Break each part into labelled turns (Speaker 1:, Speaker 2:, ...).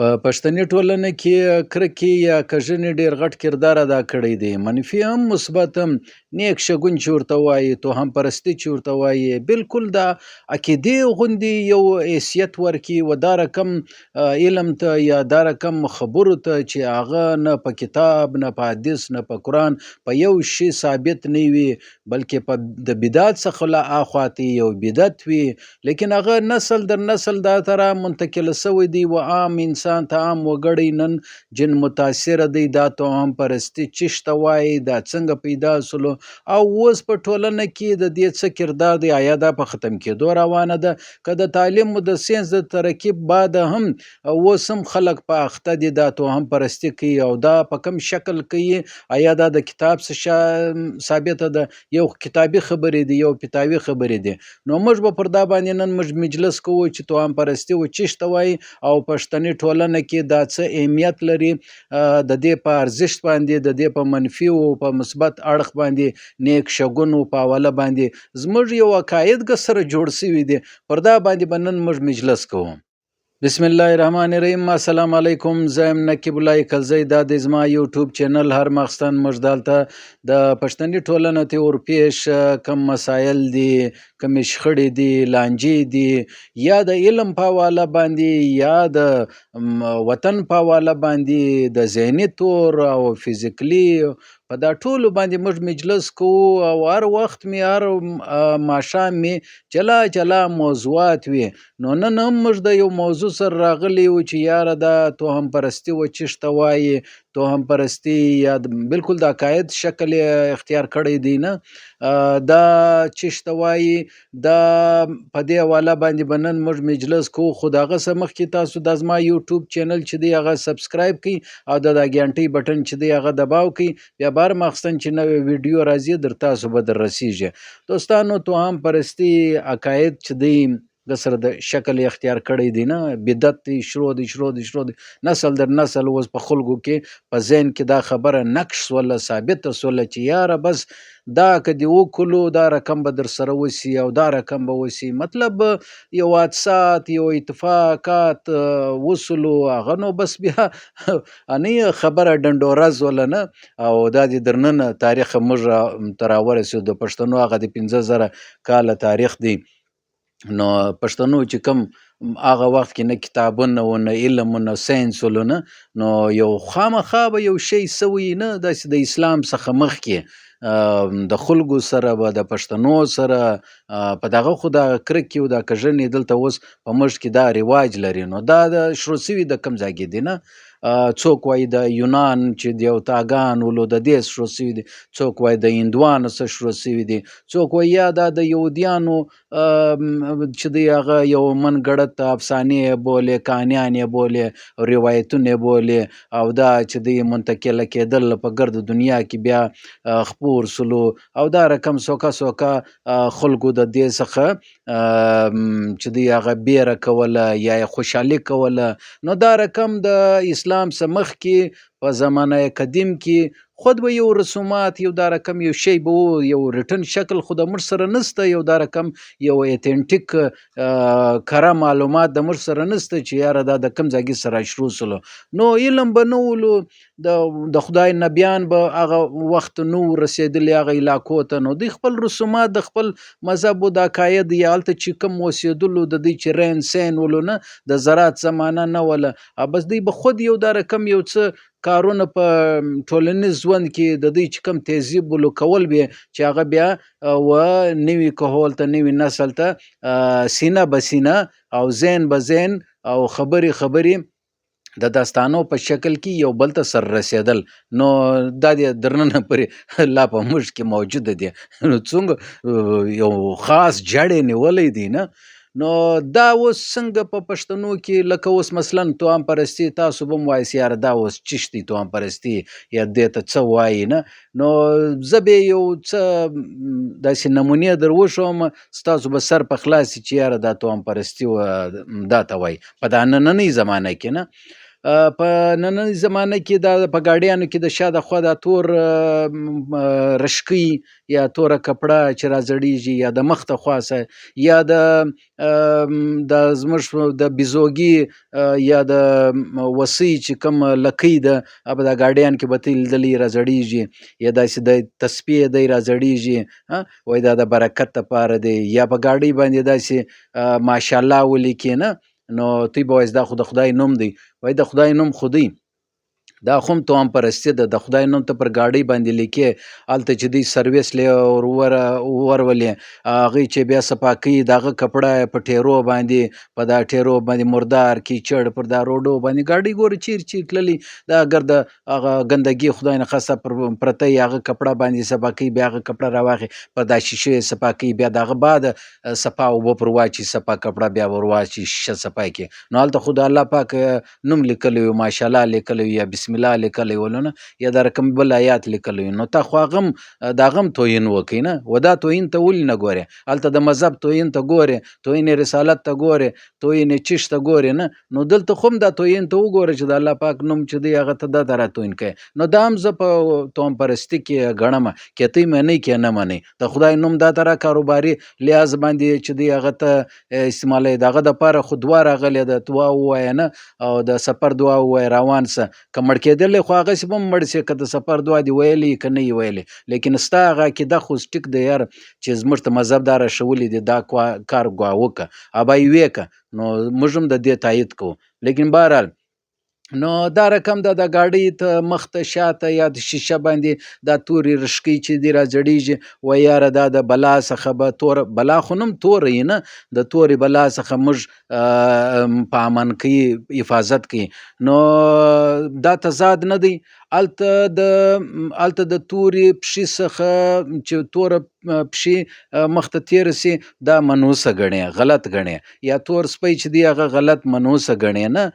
Speaker 1: په پښتني ټولنه کې کرکې یا کږنې ډېر غټ کردار ادا کړی دی، منفي هم مثبت هم. نیک شګون چې ورته وایي، توهم پرستي چې ورته وایي، بالکل د عقیدې غوندې یو حیثیت ورکړي و دا رقم علم ته یا دا رقم خبرو ته چې هغه نه په کتاب، نه په حدیث، نه په قرآن په یو شي ثابت نه وي، بلکې په د بدعت څخه لا اخوا ته یو بدعت وي، لیکن هغه نسل در نسل دا ته را منتقل شوی دی و عام انسان ته، عام وګړی نن جن متاثر دی. دا توهم پرستی چش ته وایي، دا څنګه پیدا سولو او اوس په ټولنه کې د دې څه کردار دی؟ آیا دا په ختم کېدو روانه ده که د تعلیم او د ساینس د ترقي بعد هم اوس هم خلک په اخته دي، دا توهم پرستی کوي او دا په کوم شکل کوي؟ آیا دا د کتاب څخه ثابته ده؟ یو کتابي خبرې دي، یو فتاوي خبرې دي. نو موږ به پر دا باندې نن موږ مجلس کوو چې توهم پرستی و چش ته وایي او پښتني ټولنه کې دا څه اهمیت لري، د دې په ارزښت باندې، د دې په منفي او په مثبت اړخ باندې، نیک شګون او په حواله باندې زموږ یو عقاید ګه سره جوړ شوي دي، پر دا باندې به نن موږ مجلس کوو. بسم الله الرحمن الرحیم. السلام علیکم، زه یم نقیب الله کلزی، دا د زما یوټیوب چینل. هر ماخستن موږ دلته د پښتني ټولنه ته ورپېښ کم مسایل دي، کمې شخړې دي، لانجې دي، یا د علم په حواله باندې یا د وطن په حواله باندې، د ذهني تور او فزیکلي، په دا ټولو باندې موږ مجلس کوو. او هر وخت مې هر ماښام مې جلا جلا موضوعات وي. نو نن هم موږ د یو موضوع سره راغلي یو چې یاره دا توهم پرستی و چش ته وایي، توهم پرستی یا بالکل د عقاید شکل یې اختیار کړی دی نه، دا چش ته وایي، دا په دې حواله باندې به نن موږ مجلس کوو. خو د هغه څه مخکې تاسو د زما یوټیوب چینل چې دی هغه سبسکرایب کړئ او د دا ګنټۍ بټن چې دی هغه دباو کړئ، بیا به هر ماخستن چې نوې ویډیو راځي در تاسو به در رسیږي. دوستانو، توهم پرستی عقاید چې دی د سره د شکل یې اختیار کړی دی نه، بدعت دی، شروع دی، شروع دی، شروع دی، نسل در نسل اوس په خلکو کې په ذهن کې دا خبره نقش سوله، ثابته سوله چې یاره بس دا که دې وکړو دا رقم به در سره وسي او دا رقم به وسي. مطلب یو حادثات، یو اتفاقات وسولو، هغه نو بس بیا اني خبره ډنډوره سوله نه. او دا د درننه تاریخ موږ ته راورسېدو. د پښتنو هغه د 5000 کاله تاریخ دی. نو پښتنو چې کوم هغه وخت کې نه کتابونه و، نه علم و، نه ساینس ولو نه، نو یو خامخا به یو شی سوی نه، داسې د اسلام څخه مخکې د خلکو سره به د پښتنو سره په دغه خو دا کرکې او دا کږنې دلته اوس په موږ کې دا رواج لري. نو دا د شروع سوي د کوم ځای کې دي نه، څوک وایي د یونان چې دیوتاګان ولو د دې شروع سوي دي، څوک وایي د هندوانو څخه شروع سوي دي، څوک وایي یا دا د یهودیانو چې دی هغه یو منګړت افسانې یې بولې، کهانیان یې بولې، روایتونه یې بولې، او دا چې دی منتقله کېدل په ګرد دنیا کې بیا خپور سولو او دا رقم سوکه سوکه خلکو د دې څخه چې دی هغه بیره کوله یا یې خوشحالي کوله. نو دا رقم د اسلام څخه مخکې په زمانه قدیم کې خود به یو رسومات، یو دا رقم یو شی به و، یو ریټن شکل خو د موږ سره نشته، یو دا رقم یو اتنټیک کره معلومات د موږ سره نشته چې یاره دا د کوم ځای سره شروع سولو. نو علم به نه ولو، د خدای نبیان به هغه وخت نو رسېدلي هغه علاقو ته. نو دوی خپل رسومات د خپل مذهب او د عقاید یا هلته چې کوم اوسېدلو د دوی چې رین سین ولو نه، د زراعت زمانه نه وله، بس دوی به خود یو دا رقم یو څه کارونه په ټولنیز ژوند کې د دوی چې کوم تهذیب ولو کول به چې هغه بیا و نوي کهول ته، نوي نسل ته سینه به سینه او ذهن به ذهن او خبرې خبرې د داستانو په شکل کې یو بل ته سره رسېدل. نو دا د درننه پورې لا په موږ کې موجوده دي. نو څنګه یو خاص جړې نیولی دی نه. نو دا اوس څنګه په پښتنو کې لکه اوس مثلا توهم پرستی، تاسو به هم وایئ یاره دا اوس چش دی توهم پرستی یا دې ته څه وایي نه. نو زه به یو څه داسې نمونې در وښوم، ستاسو به سر په خلاص شي چې یاره دا توهم پرستی و دا ته وایي په دا نننۍ زمانه کې نه. په نننۍ زمانه کې دا په ګاډیانو کې د شا د خوا دا تور رشکۍ یا توره کپړه چې راځړېږي، یا د مخ د خوا سه، یا د د زموږ د بیزوګي یا د وسۍ چې کوم لکۍ ده، په دا ګاډیان کې به ته لیدلی راځړېږي، یا داسې د تسپې دی راځړېږي، وایي دا د برکت دپاره دی. یا په ګاډۍ باندې داسې ماشاءالله ولیکې نه، نو دوی به وایي دا خو د خدای نوم دی. وایي د خدای نوم خو دی، دا خو هم توهم پرستي ده. د خدای نوم ته پر ګاډۍ باندې لیکې، هلته چې دوی سرویس لې ورولې، هغوی چې بیا صفا کوي د هغه کپړه په ټیرو باندې، په دا ټیرو باندې مردار کیچړ پر دا روډو باندې ګاډۍ ګوره چیرې چیرې تللې، دا ګرده هغه ګندګي خدای نخواسته پر پرته یې هغه کپړه باندې صفا کوي، بیا هغه کپړه راواخلي پر دا شیشې یې صفا کوي، بیا د هغه بعد صفا اوبه پر واچي، صفا کپړه بیا ور واچي، شیشه صفا کړي. نو هلته خو د الله پاک نوم لیکلی وي، ماشاءالله لیکلی وي، یا بسم الله لیکلی ولو نه، یا دا رقم بل آیات لیکلی وي، نو تا خو هغه هم د هغه هم توهین وکړي نه. و دا توهین ته ولې نه ګورې؟ هلته د مذهب توهین ته ګورې، توهین رسالت ته ګورې، توهین چیش ته ګورې نه. نو دلته خو هم دا توهین ته وګوره چې د الله پاک نوم چې دی هغه ته دا ته را توهین کوي. نو دا هم زه په توهم پرستی کې ګڼمه، که ته یې منئ که نه منئ، د خدای نوم دا ته را کاروباري لحاظ باندې چې دی هغه ته استعمالوي. د هغه دپاره خو دعا راغلې ده، دعا ووایه نه، او د سفر دعا ووایه روان سه، که مړ کېدلی خو هغسې به هم مړ سې، که د سفر دعا دې ویلې که نه یې ویلې، لیکن ستا هغه عقیده خو اوس ټیک دی یار چې زموږ ته مذهب دا راښوولي دي، دا کار ګوا وکړه ابا یې ویې که، نو موږ هم د دې تایید کوو. لیکن بهرحال نو دا رقم ده، د ګاډۍ ته مخ ته شاته یا د شیشه باندې دا تورې رشکۍ چې دي راځړېږي، وایي یاره دا د بلا څخه به توره بلا خو نوم توره یي نه، د تورې بلا څخه موږ په امن کوي، حفاظت کوي. نو دا تضاد نه دی. هلته د تورې پښې څخه چې توره پښې مخ ته تېره سي، دا منحوسه ګڼې، غلط ګڼې، یا تور سپی چې دی هغه غلط منحوسه ګڼې نه.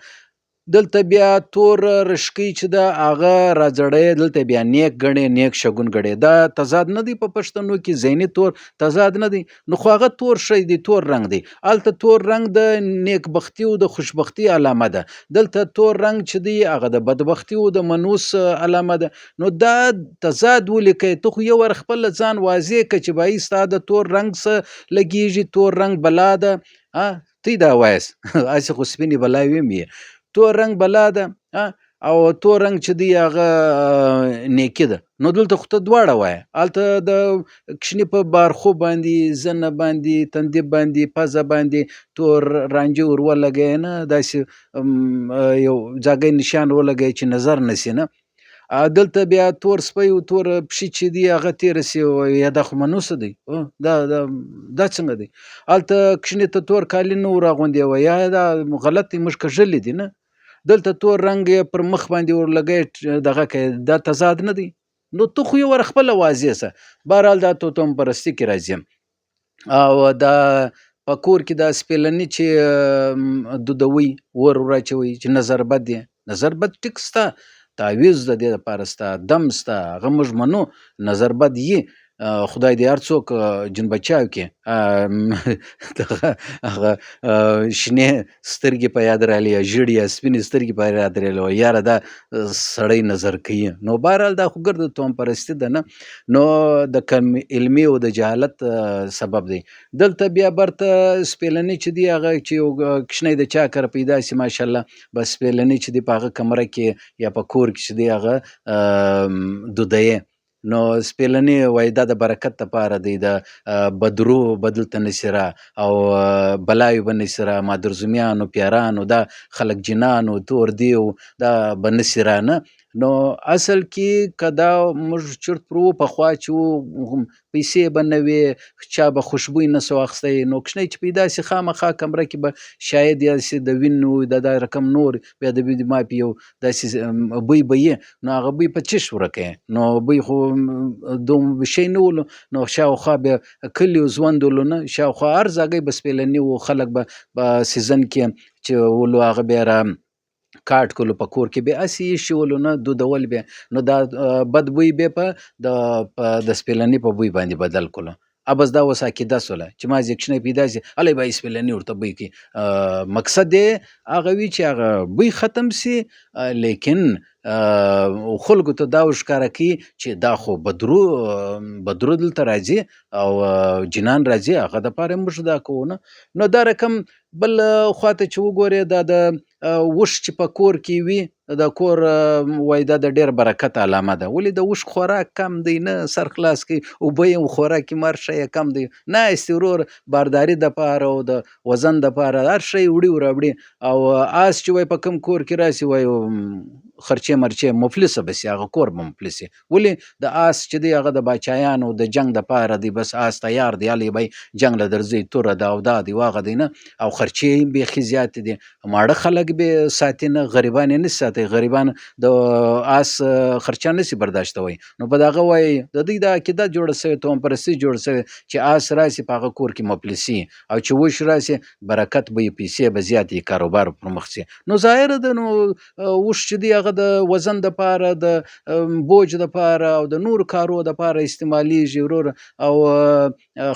Speaker 1: دلته بیا تور رشکۍ چې ده هغه راځړی، دلته بیا نیک ګڼې، نیک شګون ګڼې. دا تضاد نه دی په پښتنو کې، ذهني تور تضاد نه دی. نو خو هغه تور شی دی، تور رنګ دی. هلته تور رنګ د نیکبختي او د خوشبختي علامه ده، دلته تور رنګ چې دی هغه د بدبختي او د منوس علامه ده. نو دا تضاد ولیکئ، ته خو یو وار خپل ځان واضح که چې بای ستا د تور رنګ څه لګېږي، تور رنګ بلا ده، تی دا وایاست هسې خو سپینې بلاوې هم یې، تور رنګ بلا ده او تور رنګ چې دی هغه نیکي ده. نو دلته خو ته دواړه وایه، هلته د کشني په بارخو باندې، زنه باندې، تندي باندې، پزه باندې تور رانجه ور ولګوې نه، داسې یو ځاګی نشان ولګوې چې نظر نه سي نه. دلته بیا تور سپی او تور پښې چې دی هغه تېره سي، یا دا خو منوسه دی، دا دا دا څنګه دی؟ هلته کشني ته تور کالي نه ور اغوندې، وایي یا دا غلط دی، موږ کږلي دي نه. دلته تور رنګ یې پر مخ باندې ورلګوې، دغه کوي، دا تضاد نه دی. نو ته خو یې ور خپله واضح سه. بهرحال دا توتم پرستي کې راځي. او دا په کور کې دا سپېلني چې دودوي، ور وراچوي چې نظر بد دی، نظر بد ټیک سته، تعویذ د دې دپاره سته، دم سته، هغه موږ منو، نظر بد یي، خدای دې هر څوک جن بچاو کړي. دغه هغه شنې سترګې په یاد رالې، یا ژیړې یا سپینې سترګې په یاد رالې، وایي یاره دا سړی نظر کوي. نو بهرحال دا خو ګرده توهم پرستي ده نه، نو د کم علمي او د جهالت سبب دی. دلته بیا برته سپېلني چې دی هغه چې یو کوچنی د چا کره پیدا سي ماشاءالله، بس سپېلني چې دی په هغه کمره کې یا په کور کې چې دی هغه دودوي. نو سپېلني وایي دا د برکت دپاره دی، د بدرو به دلته نشي را، او بلاوې به نشي را، مادرزمیانو پیرانو دا خلک جنانو تور دیو دا به نشي را نه. نو اصل کې که دا موږ چرت پر وو پخوا چې وو، پیسې به نه وې، چا به خوشبوی نه سو اخیستی، نو کوچنی چې پیدا سي خامخا کمره کې به شاید داسې د وینو د دا رقم نور بیا د وینې ما پې یو داسې بوی به یې، نو هغه بوی په چش ورکوي، نو بوی خو دوم شی نه ولو، نو شاوخوا بیا کلیو ژوند ولو نه، شاوخوا هر ځای به سپېلني وو، خلک به په سیزن کې چې ولو هغه بیا را کاټ کولو په کور کې به هسې ایښي ولو نه، دودول به، نو دا بد بوی به په د سپېلني په بوی باندې بدل کړو. بس دا اوس عقیده سوله چې مازې کوچنی پیدا سي هلی به اسپلني ورته بوی کوي. مقصد یې هغه وي چې هغه بوی ختم سي، لیکن خلکو ته دا ورښکاره کوي چې دا خو بدرو بدرو دلته راځي او جنان راځي، هغه دپاره موږ دا کوو نه. نو دا رقم بل خواته چې وګورې دا د اوښ چې په کور کې وي د کور وایي دا د ډېر برکت علامه ده. ولې د اوښ خوراک کم دی نه سر خلاص کوي، اوبه یې خوراک یې هر شی یې کم دی، ناست ورور بارداري دپاره او د وزن دپاره هر شی وړي راوړي. او آس چې وایي په کوم کور کې راسي وایي خرچې مرچې مفلسه به سي، هغه کور به مفلس سي. ولې د آس چې دی هغه د باچایانو د جنګ دپاره دی، بس آس تیار دی هلی به جنګ له درځي، توره ده او دا دی او هغه دی نه. او خرچې یې بیخي زیاتې دي، ماړه خلک به ساتي نه، غریبان یې نسي ساتي، غریبان د آس خرچه نسي برداشتوی. نو په دغه وایي د دوی دا عقیده جوړه سوې، توهم پرستي جوړه سوې چې آس راسي په هغه کور کې مفلسي او چې اوښ راسي برکت به یې، پیسې به زیاتې، کاروبار پر مخ ځي. نو ظاهره ده نو اوښ چې دی هغه د وزن دپاره، د بوج دپاره او د نورو کارو دپاره استعمالیږي وروره. او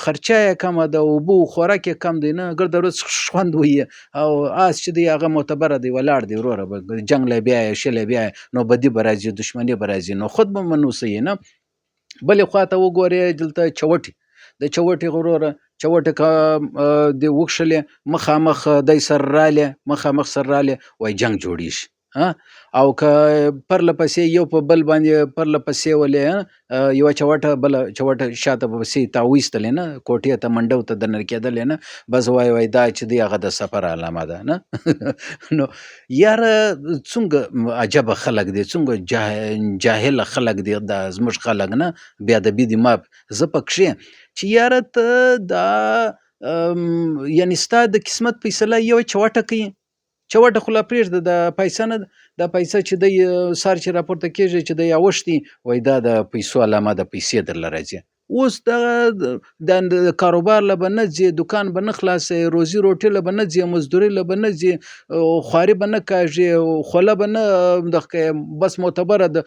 Speaker 1: خرچه یې کمه ده، اوبو خوراک یې کم دی نه، ګرده ورځ خوند وهي. او آس چې دی هغه معتبره دی، ولاړ دی وروره، جنګ له بیا یې شله بیا یې، نو بدي به راځي، دښمني به راځي، نو خود به منوسه یې نه. بلې خواته وګورې دلته چوټي، د چوټي وروره چوټه که دې وکښلې مخامخ دی سره رالې، مخامخ سره رالې وایي جنګ جوړیږي. او که پرله پسې یو په بل باندې پرله پسې ولې یوه چوټه بله چوټه شاته به پسې تا وایستلې نه، کوټې ته منډو ته دننه کېدلې نه، بس وایي وایي دا چې دی هغه د سفر علامه ده نه. نو یاره څنګه عجبه خلک دي، څنګه جاهله خلک دي دا زموږ خلک نه، بې ادبي دي. ما زه پکښې چې یاره ته دا یعنې ستا د قسمت فیصله یوه چوټه کوي، چوټه خو لا پرېږده، دا پیسه نه ده، دا پیسه چې دی سهار چې راپورته کېږي چې دی اوښتي وایي دا د پیسو علامه ده، پیسې درله راځي. اوس د کاروبار له به نه ځې، دکان به نه خلاصوې، روزي روټي له به نه ځې، مزدوري له به نه ځې، خواري به نه کاږې، خوله به نه دغه کوې، بس معتبره ده.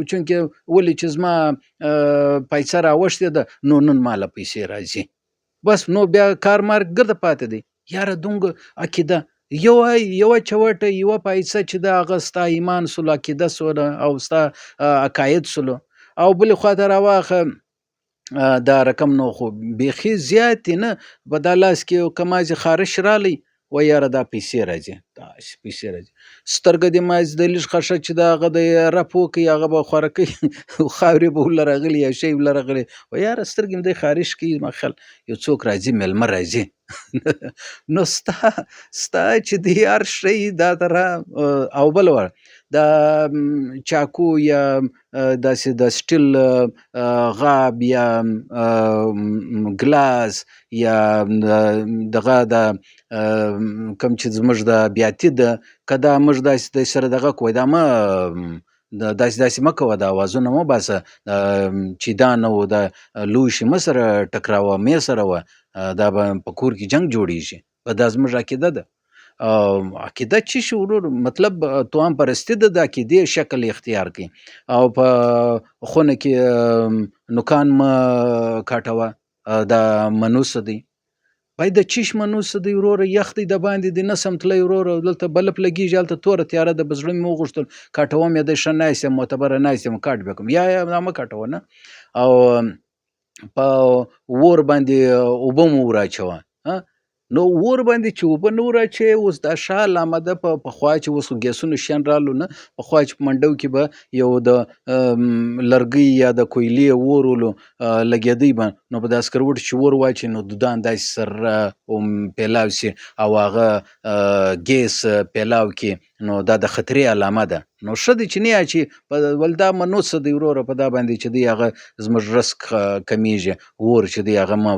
Speaker 1: چونکې ولې چې زما پیسه راوښتې ده نو نن ما له پیسې راځي، بس نو بیا کار مار ګرده پاتې دی. یاره دومره عقیده، یوه چوټه یوه پیسه چې ده هغه ستا ایمان سولو، عقیده سوله او ستا عقاید سولو. او بلې خواته راواخه دا رقم نو خو بیخي زیات دي نه، په دا لاس کې که مازې خارش رالی وایي یاره دا پیسې راځي، داسې پیسې راځي. سترګه دې مازې د لږ خښه چې د هغه د رپ وکړي هغه به خواره کوي، خاورې به ورله راغلي یا شی ورله راغلي، وایي یاره سترګې مې دی خارش کوي، زما خیال یو څوک راځي، مېلمه راځي. نو ستا چې دی هر شی دا تر او بل ور دا چاکو یا داسې د سټیل غاب یا ګلاس یا دغه د کوم چې زموږ د بیاتي ده، که دا موږ داسې د سره دغه کوی، دا مه داسې داسې مه کوه، دا اوازونه مه باسه چې دا نه و، دا لوښي مه سره ټکراوه، مې سره وه، دا به په کور کې جنګ جوړیږي. دا زموږ عقیده ده. عقیده چې شي ورور، مطلب توام پرستی ده، د عقیدې شکل اختیار کوي. او په خونه کې نوکان مه کاټوه، دا منوس دی. باید د چیش منوس دی وروره، یخ دی د باندې دی نه سم تللی وروره، دلته بلب لګېږي، هلته توره تیاره ده، په زړه مې وغوښتل کاټوم یې دی، ښه ناست یم، معتبره ناست یم، کاټ به کړم، یا یا دا مه کاټوه نه. او په اور باندې اوبه مو وراچوه، نو اور باندې چې اوبه نه وراچوې اوس دا ښه علامه ده. په پخوا چې اوس خو ګیسونو شیان رالو نه، پخوا چې په منډو کې به یو د لرګی یا د کویلې اور ولو لګېدی به، نو په دا سکروټ چې اور واچوي نو دودان داسې سره پیلاو سي او هغه ګیس پیلاو کې، نو دا د خطرې علامه ده. نو ښه دی چې نه اچي، ول دا منوس دی وروره، په دا باندې چې دی هغه زموږ رزق کمیږي، اور چې دی هغه مه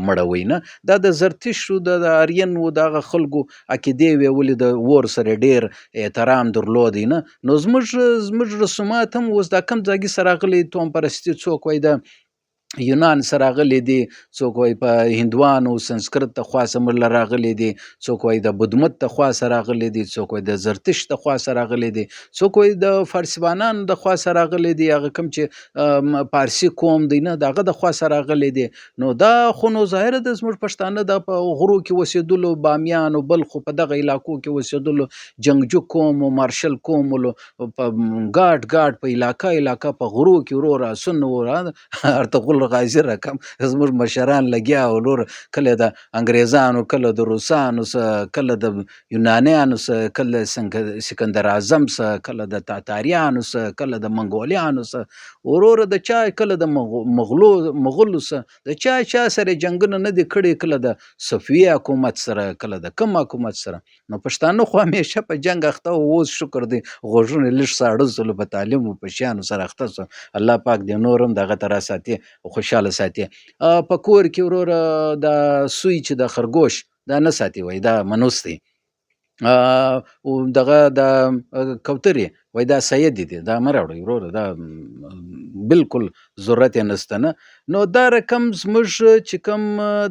Speaker 1: مړوئ نه. دا د زرتشت و، د آرین و، د هغه خلکو عقیدې وې، ولې د اور سره ډېر احترام درلودی نه. نو زموږ رسومات هم اوس دا کم ځایګي سره راغلي، توهم پرستي څوک وایي د یونان سره راغلي دي، څوک وایي په هندوانو سنسکرت د خوا څخه موږ له راغلي دي، څوک وایي د بدمت د خوا څخه راغلي دي، څوک وایي د زرتشت د خوا څخه راغلي دي، څوک وایي د فارسیوانانو د خوا څخه راغلي دي، هغه کوم چې پارسي قوم دی نه د هغه د خوا څخه راغلي دي. نو دا خو نو ظاهره ده زموږ پښتانه دا په غرو کې اوسېدلو، بامیان او بلخ په دغه علاقو کې اوسېدلو، جنګجو قوم و مارشل قوم ولو، په ګاډ ګاډ په علاقه علاقه په غرو کې ورور اسونه وو، ارطغرل غازي رقم زموږ مشران لګیا وو ورور، کله د انګریزانو، کله د روسانو سره، کله د یونانیانو سره، کله سکندر اعظم سره، کله د تاتاریانو سره، کله د منګولیانو سره وروره، د چا کله د مغولو سره، د چا چا سره جنګونه نه دي کړي، کله د صفوي حکومت سره، کله د کوم حکومت سره. نو پښتانه خو همیشه په جنګ اخته وو، اوس شکر دی غوږونه لږ ساړه سول، په تعلیم او په شیانو سره اخته سو. الله پاک دې نور هم دغه ته را ساتي او خوشحاله ساتي. په کور کې وروره دا سوی چې د خرګوش دا نه ساتي، وایي دا منوس دی. دغه د کوترې وایي دا سید دي، دا مه راوړئ وروره، دا بالکل ضرورت یې نشته نه. نو دا رقم زموږ چې کوم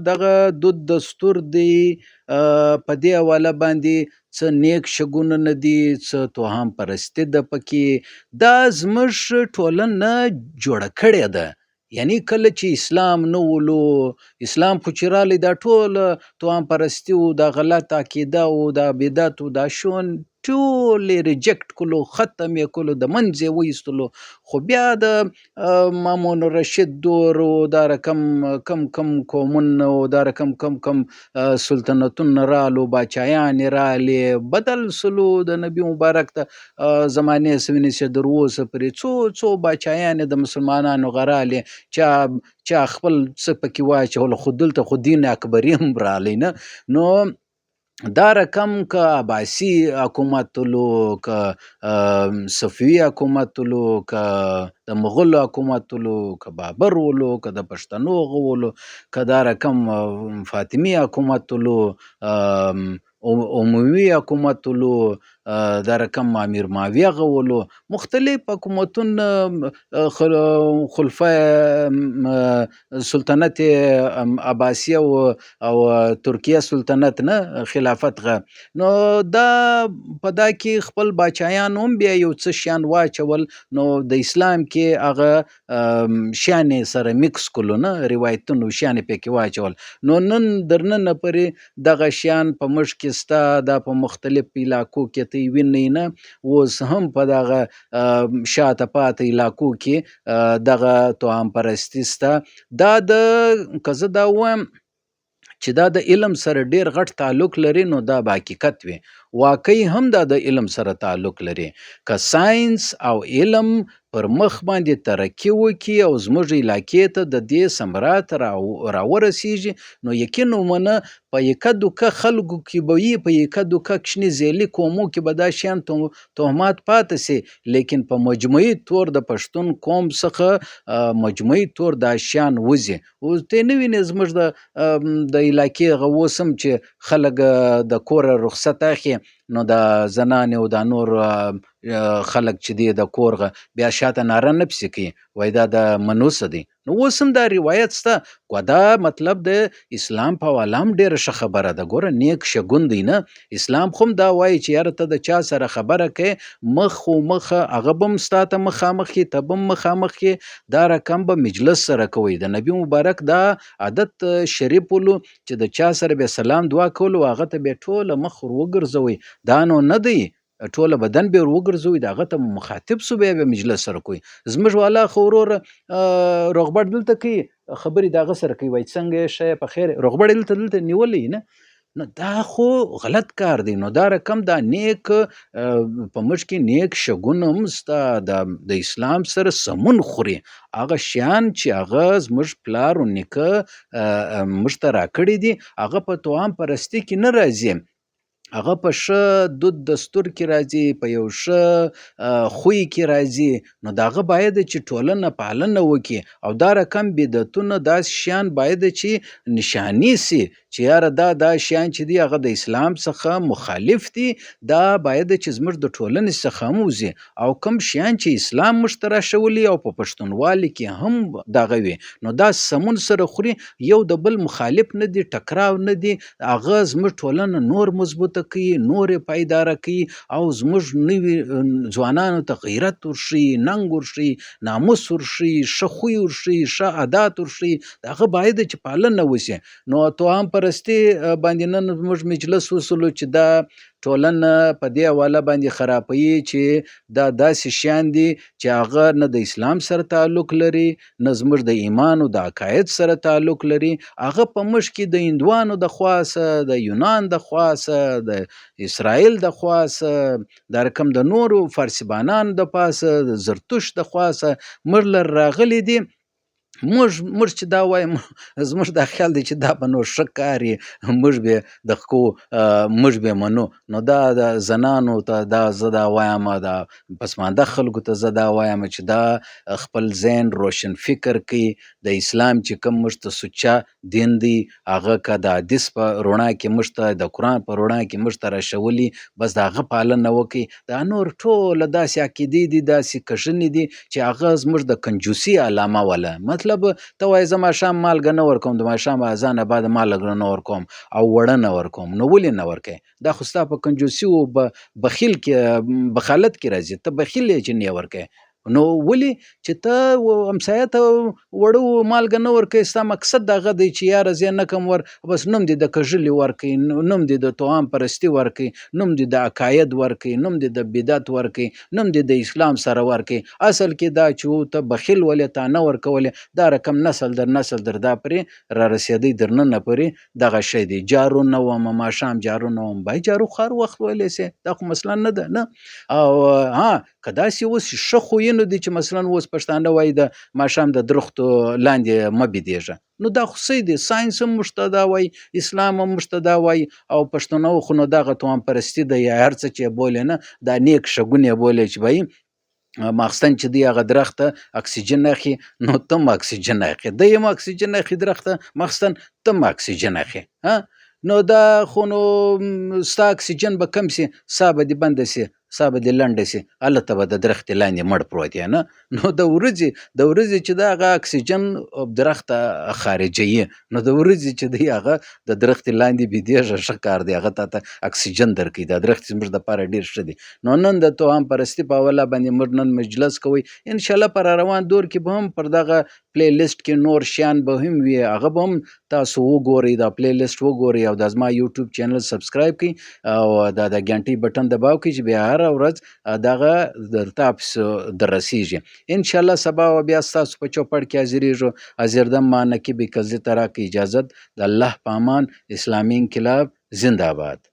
Speaker 1: دغه دود دستور دی، په دې حواله باندې څه نیک شګونه نه دي، څه توهم پرستي ده پکې، دا زموږ ټولنه جوړه کړې ده. یعنی کله چې اسلام نه ولو، اسلام خو چې رالی دا ټول توهم پرستي و، دا غلط عقیده و، دا بدعت و، دا شون ټول یې ریجیکټ کړو، ختم یې کړو، د منځ یې وایستلو. خو بیا د مامون الرشید دور و، دا رقم کم کم قومونه و، دا رقم کم کم سلطنتونه رالو، باچایان یې رالې، بدل سلو. د نبي مبارک د زمانې څخه ونیسې تر اوسه پورې څو څو باچایان یې د مسلمانانو هغه رالې، چا خپل څه پکې واچول، خو دلته خو دین اکبري هم رالی نه. نو دا رقم که عباسي حکومت ولو، که صفوي حکومت ولو، که د مغولو حکومت ولو، که بابر ولو، که د پښتنو هغه ولو، که دا رقم فاطمي حکومت ولو، اموي حکومت ولو، دا رقم امیر معاویه هغه ولو، مختلف حکومتونه، خلفای سلطنت عباسیه او ترکیه سلطنت نه خلافت غه. نو دا په دا کې خپل باچایان هم بیا یو څه شیان واچول. نو د اسلام کې هغه شیان یې سره میکس کړلو نه، روایتونو شیان یې پکې واچول. نو نن در ننه پورې دغه شیان په موږ کې سته، دا په مختلف علاقو کې ته یې وینئ نه، اوس هم په دغه شاته پاتې علاقو کې دغه توهم پرستي سته. دا د که زه دا ووایم چې دا د علم سره ډېر غټ تعلق لري، نو دا به حقیقت وي. واقعي هم دا د علم سره تعلق لري. که ساینس او علم پر مخ باندې ترقي وکړي او زموږ علاقې ته د دې ثمرات راورسېږي، نو یقین ومنه په یکه دوکه خلکو کې به وي، په یکه دوکه کښني ذیلي قومو کې به دا شیان تهمات پاتې سي، لیکن په مجموعي طور د پښتون قوم څخه مجموعي طور دا شیان وځي. اوس ته نه وینې زموږ د علاقې هغه اوس هم چې خلک د کوره رخصت اخلي، نو د زنانې او دا نور خلک چې دی د کور بیا شاته ناره نه پسې کوي، وایي دا د منوسه دی. نو اوس هم دا روایت سته. ګوا دا مطلب د اسلام په حواله هم ډېره ښه خبره ده. ګوره نیک شګون دی نه، اسلام خو هم دا وایي چې یاره ته د چا سره خبره کوې، مخ و مخه هغه به هم ستا ته مخامخ کړي، ته به هم مخامخ کړي، دا رقم به مجلس سره کوئ. د نبي مبارک دا عادت شریف ولو چې د چا سره به سلام دعا کولو، هغه ته به ټوله مخ ور وګرځوئ. دا نو نه دی ټوله بدن به ور وګرځوئ، د هغه ته مخاطب سو، بیا به مجلس سره کوئ. زموږ والا خو وروره، روغبړ دلته کوي، خبرې د هغه سره کوي، وایي څنګه یې ښه یې په خیر یې، روغبړ یې دلته نیولی نه. نو دا خو غلط کار دی. نو دا رقم دا نیک، په موږ کې نیک شګون هم سته، د اسلام سره سمون خوري. هغه شیان چې هغه زموږ پلار و نیکه، موږ ته راکړي دي، هغه په توهم پرستي کې نه راځي، هغه په ښه دود دستور کې راځي، په یو ښه خوی کې راځي. نو د هغه باید چې ټولنه پالنه وکړي، او دا رقم بدعتونه داسې شیان باید چې نشانې سي چې یاره دا دا شیان چې دي هغه د اسلام څخه مخالف دي، دا باید چې زموږ د ټولنې څخه هم وځي، او کوم شیان چې اسلام موږ ته راښولي او په پښتونوالي کې هم دغه وي، نو دا سمون سره خوري، یو د بل مخالف نه دي، ټکراو نه دي، هغه زموږ ټولنه نور مضبوطه کوي، نور یې پایداره کوي، او زموږ نوي ځوانانو ته غیرت ورښيي، ننګ ورښيي، ناموس ورښيي، ښه خوی ورښيي، ښه عادات ورښيي. هغه باید چې پالنه وشي. نو توهم پرستي باندې نن موږ مجلس وسولو چې دا ټولنه په دې حواله باندې خرابوي چې دا داسې شیان دي چې هغه نه د اسلام سره تعلق لري، نه زموږ د ایمان او د عقاید سره تعلق لري. هغه په موږ کې د هندوانو د خوا څخه، د یونان د خوا څخه، د اسرائیل د خوا څخه، دا رقم د نورو فارسیبانانو د پاسه، د زرتشت د خوا څخه موږ له راغلي دي. موږ چې دا وایم، زموږ دا خیال دی چې دا به نو ښه کار وي، موږ به د خو موږ به منو. نو دا د زنانو ته دا زه دا وایم، دا پسمانده خلکو ته زه دا وایم چې دا خپل ذهن روشن فکر کوي. د اسلام چې کوم موږ ته سوچه دین دی، هغه که د حدیث په رڼا کې موږ ته، د قرآن په رڼا کې موږ ته راښولي، بس د هغه پالنه وکړي. دا نور ټوله داسې عقیدې دي، داسې کښنې دي چې هغه زموږ د کنجوسي علامه وله. مطلب ته وایې زه ماښام مالګه نه ورکوم، د ماښام اذان بعد مالګه نه ورکوم او وړه نه ورکوم، نو ولې نه ورکوې؟ دا خو ستا په کنجوسي او بخیل کې، بخالت کې راځي. ته بخیل یې چې نه ورکوې، نو ولې چې ته همسایه ته وړه مالګه نه ورکوې؟ ستا مقصد دغه دی چې یاره زه یې نه کوم ور، بس نوم دې د کږلي ورکوي، نوم دې د توام پرستي ورکوي، نوم دې د عقاید ورکوي، نوم دې د بدعت ورکوي، نوم دې د اسلام سره ورکوي. اصل کې دا چې ته بخیل ولې تا نه ورکولې، دا رقم نسل در نسل در دا پرې را رسېدی، در ننه پورې دغه شی دی. جارو نه وم، ماښام جارو نه وم، بای جارو خو هر وخت ویلی سې، دا خو مثلا نه ده نه. او ها که داسې اوس ښه خویونه دي چې مثلا اوس پښتانه وایي د ماښام د درختو لاندې مه بیدېږه، نو دا خو صحیح دی، ساینس هم موږ ته دا وایي، اسلام هم موږ ته دا وایي، او پښتنو خو نو دغه توان پرستي ده یا هر څه چې یې بولې نه، دا نیک شګون یې بولې چې وایي ماخستن چې دی هغه درخته اکسیجن اخلي، نو ته هم اکسیجن اخلي، دی هم اکسیجن اخلي درخته، ماخستن ته هم اکسیجن اخلي. ها نو دا خو نو ستا اکسیجن به کم سي، ساه به دې بنده سي، ساه به دې لنډه سي، هلته به د درختې لاندې مړ پروت یې نه. نو د ورځې چې د هغه اکسیجن درخته خارجوي، نو د ورځې چې دی هغه د درختې لاندې بیدېږه، ښه کار دی، هغه تا ته اکسیجن درکوي. دا درختې زموږ دپاره ډېر ښه دي. نو نن د توهم پرستي په حواله باندې موږ نن مجلس کوئ. انشاءالله په روان دور کې به هم پر دغه پلی لیست کې نور شیان به هم وي، هغه به هم تاسو وګورئ، دا پلی لیست وګورئ، او د زما یوټیوب چینل سبسکرایب کړئ او دا د ګنټۍ بټن دباو کړئ چې بیا هره ورځ دغه درته در رسېږي. انشاءالله سبا به بیا ستاسو په چوپړ کې حاضرېږو. حاضردم ما نقیب کزي ته راکړئ اجازت. د الله په امان. اسلامي انقلاب زنده آباد.